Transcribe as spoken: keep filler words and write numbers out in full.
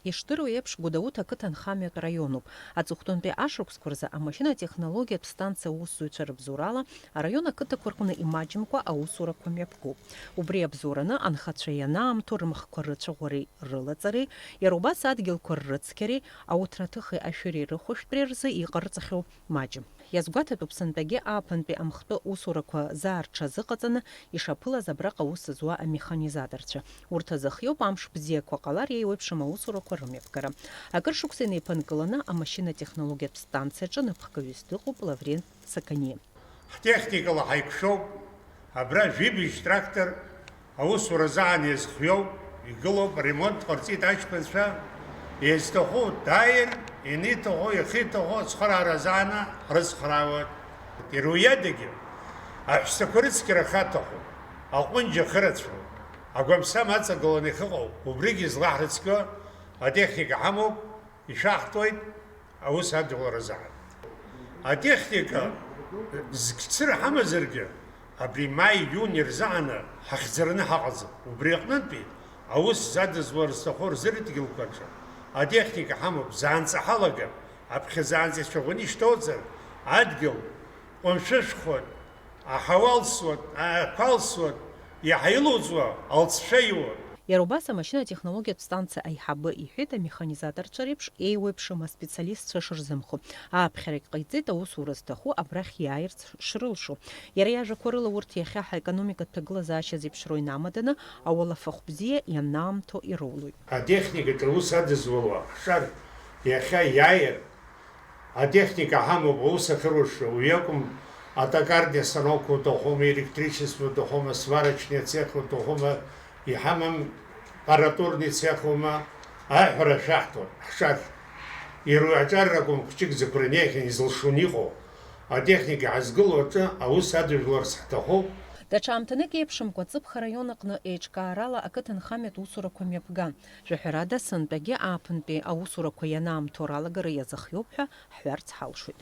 Ишдыру еиԥш, Гәдоуҭа ақыҭанхамҩатә раионуп. Аҵыхәтәантәи ашықәсқәа рзы амашьынатехнологиатә станциа аусзуҩцәа рыбзоурала араион ақыҭақәа рҟны имаҷымкәа аусурақәа мҩаԥгоуп. Убри абзоураны анхацәа ианаамҭоу рымхқәа рыцәаӷәареи рылаҵареи, иара убас адгьылқәа ррыцқьареи, ауҭраҭыхи ашәыреи рыхәышәтәреи рзы иҟарҵахьоу маҷым. Иазгәаҭатәуп сынтәагьы ааԥынтәи амхтәы усурақәа заа рҽазыҟаҵаны ишаԥылаз абраҟа аус зуа амеханизаторцәа. Урҭ азыхиоуп амш бзиақәа ҟалар еиуеиԥшым аусурақәа рымҩаԥгара. Акыр шықәса инеиԥынкыланы амашьынатехнологиатә станциаҿы напхгаҩыс дыҟоуп Лаврент Саканиа. Ҳтехникала ҳаиқәшәоуп. Абра жәибжь трактор аусура азаан иазхиоуп, игылоуп, аремонт ҟарҵеит аҷкәынцәа. Иазҭаху дааир, ианиҭаху, иахьиҭаху ацхыраара азаана ҳрыцхраауеит. Иара уиадагьы, аҳәсақәа рыцқьара ахаҭахуп, аҟәынџь ахырацәоуп, агәамсам аҵагыланы иахьыҟоу, убригьы злаҳрыцқьо атехника ҳамоуп, ишәаҳҭоит аус адулара азаан. Атехника зқьцыр ҳамазаргьы, абри маи-иуни рзааны ҳахьӡараны ҳаҟаӡам. Убри аҟнытәи аус задызлар зҭаху рзы рыдгьылқәа рҿы атехника ҳамоуп, заанҵа ҳалагап, аԥхьаӡаанӡа ицәаӷәаны ишьҭоуҵар, адгьыл ҟәымшәышәхоит, аҳауа алсуеит, ақәа алсуеит, иаҳа илоуҵуа алҵшәа иуеит. Иара убас амашьынатехнологиатә станциа аиҳабы иҳәеит, амеханизаторцәа реиԥш еиуеиԥшым аспециалистцәа шырзымхо. Ааԥхьарагь ҟаиҵеит аусура зҭаху абрахь иааирц шрылшо. Иара иажәақәа рыла, урҭ иахьа ҳаекономикатә ҭагылазаашьа зеиԥшроу инамаданы, ауалафахә бзиа ианаамҭоу ироулоит. Атехникаҿы аус адызуло ҳшар иахьа иааир, атехника ҳамоуп, аус ахьыруша, уи акәым, атокарни астанокқәа уҭахума, електричество уҭахума, сварочный ацех уҭахума, иҳамам аппаратурный цех ума, аиҳәара шәаҳҭоит, ҳшар. Иара уи аҿар ракәым, хәҷык зықәраны иахьан изылшон иҟоу, атехника ҳазгылоу аҿы аус адыжәларц ҳҭахуп. Даҽа аамҭанык еиԥшымкәа, Ҵыԥх араион аҟны еиҿкаарала ақыҭанхамҩатә усурақәа мҩаԥган. Жәаҳәарада, сынтәагьы ааԥынтәи аусурақәа ианаамҭоу ралагара иазыхиоуп ҳәа ҳҳәарц ҳалшоит.